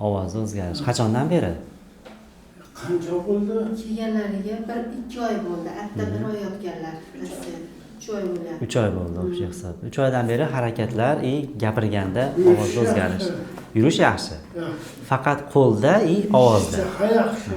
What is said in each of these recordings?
Ovozi o'zgarish. Qachondan beri? Qancha bo'ldi? Kelganlariga 1-2 oy bo'ldi. Hatto 1 oy yotganlar. Rossiyada. 3 oy bo'lgan. 3 oy bo'ldi o'sha hisob. 3 oydan beri harakatlar и gapirganda Yurish ovozda o'zgarish. yaxshi. Yurish yaxshi. Yaxshi. Faqat qo'lda и ovozda. Ishtaha yaxshi.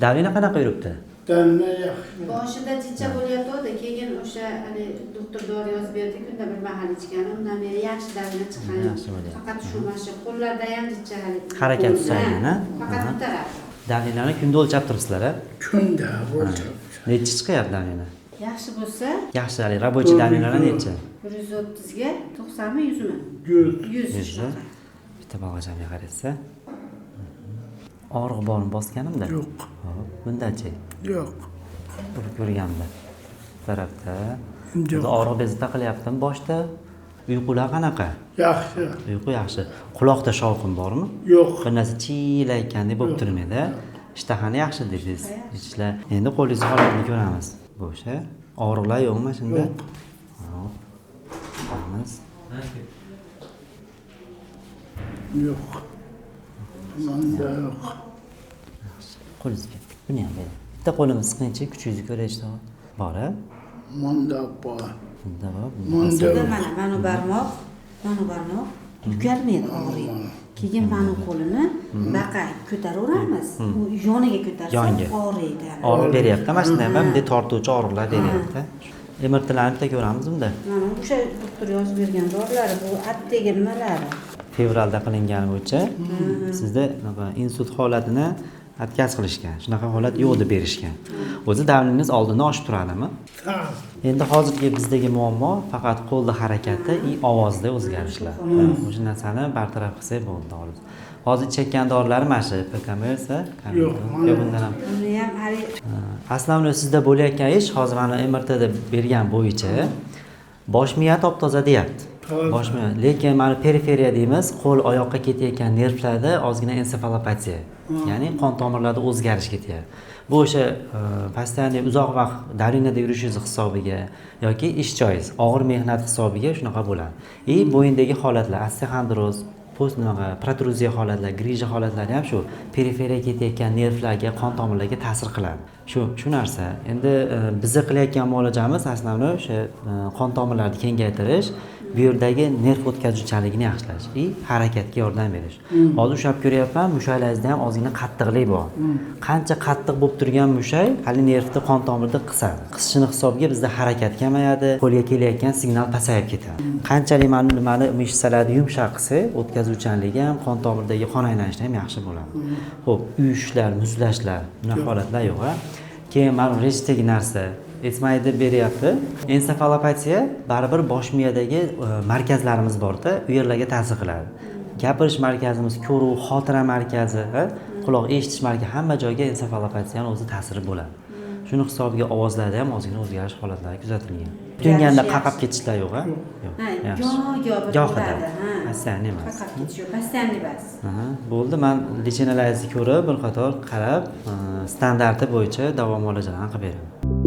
Давление qanaqa yuribdi? Damla yaxshi. Boshida jicha bo'layotgandi, keyin o'sha hali doktor dori yozib berdi, kunda bir mahal ichgan. Undan beri yaxshi давление chiqqan. Yaxshi bo'lyapti. Faqat shu mana shu qo'llarda ham jicha hali. Harakat susaygan, ha? Faqat bu taraf. Давление ni kunda o'lchab turibsizlar, a? Kunda o'lchab. Nechi chiqyapti давление? Yaxshi bo'lsa Yaxshi, hali рабочий давление lar nechi? 130 ga 90 mi, 100 mi? 100. 100. 100. Bitta bog'ichamga qaraysiz. Og'riq bormi bosganimda? Yo'q. Hop, bundachi? Yo'q. Urib ko'rganimda. Bu tarafda. Yo'q. Bunda og'riq bezovta qilyaptimi boshda? Uyqular qanaqa? Yaxshi. Uyqu yaxshi. Quloqda shovqin bormi? Yo'q. Bir narsa chiylayotgandek bo'lib turmaydi. Ishtahani yaxshi dedingiz. Ichishlar. Endi qo'lingizni holatini ko'ramiz. Bo'sh, a? Og'riqlar yo'qmi shunda? Yo'q. Hop. Ko'ramiz. Yo'q. Manda yo'q. Qo'lingizga. Buni ham bering. Bitta qo'limiz siqingchi, kuchingizni ko'raylik. Bor, a? Manda bor. Bunda bor. Manda Bunda mana mana barmoq, mana barmoq yukalmaydi, og'riydi. Keyin mana qo'lini baqa ko'taraveramiz. U yoniga ko'tarsa Yonga. og'riydi. Og'riq beryapti. Mana shunday, mana bunday tortuvchi og'riqlar beryapti. MRTlarni bitta ko'ramiz unda. Mana o'sha doktor yozib bergan dorilari, bu apteka nimalari. Fevralda qilingani bo'yicha sizda insult holatini отказ qilishgan. Shunaqa holat yo'q deb berishgan. O'zi давление ngiz oldindan oshib turadimi? Sal. Endi hozirgi bizdagi muammo faqat qo'lda harakati и ovozda o'zgarishlar. O'sha narsani bartaraf qilsak bo'ldi xolos. Hozir ichayotgan dorilari mana shu PKMS, Yo'q, yo'q bundan ham. Buni ham hali Aslida sizda bo'layotgan ish hozir mana MRTda bergan bo'yicha bosh miya top-toza deyapti. Toza. Bosh miya, lekin mana periferiya deymiz, qo'l oyoqqa ketayotgan nervlarda ozgina ensefalopatiya, ya'ni qon tomirlarda o'zgarish ketyapti. Bu o'sha постоянно uzoq vaqt давление da yurishingiz hisobiga yoki ish joyingiz, og'ir mehnat hisobiga shunaqa bo'ladi. И bo'yindagi holatlar, osteoxondroz, post nimaga, protruziya holatlar, грыжа holatlari ham shu periferiyaga ketayotgan nervlarga, qon tomirlarga ta'sir qiladi. Shu narsa. Endi bizni qilayotgan muolajamiz aslida o'sha qon tomirlarni kengaytirish, bu yerdagi nerv o'tkazuvchanligini yaxshilash и harakatga yordam berish. Hozir ushlab ko'ryapman, mushaklaringizda ham ozgina qattiqlik bor. Qancha qattiq bo'lib turgan mushak hali nervni, qon tomirni qisadi. Qisishini hisobiga bizda harakat kamayadi, qo'lga kelayotgan signal pasayib ketadi. Qanchalik mana nimani мышца larni yumshoq qilsak, o'tkazuvchanligi ham, qon tomirdagi qon aylanishi ham yaxshi bo'ladi. Xo'p, uyushlar, muzlashlar, bunaqa holatlar yo'q, a? Keyin mana rejdagi narsa Esmayda beryapti. Ensefalopatiya baribir bosh miyadagi markazlarimiz borda, u yerlarga ta'sir qiladi. Gapirish markazimiz, ko'ruv, xotira markazi, ha? Quloq eshitish markazi, hamma joyga ensefalopatiyani o'zi ta'siri bo'ladi. Shuni hisobiga ovozlarda ham ozgina o'zgarish holatlari kuzatilgan. Tunganda qaqab ketishlar yo'q, ha? Yo'q. Ha, Yaxshi. goh-goh bir Gohida. bo'ladi, ha. Постоянно emas. Qaqab ketish yo'q, постоянно emas. Aha, bo'ldi. Men лечения laringizni ko'rib, bir qator qarab, standarti bo'yicha davo muolajalarini qilib beraman.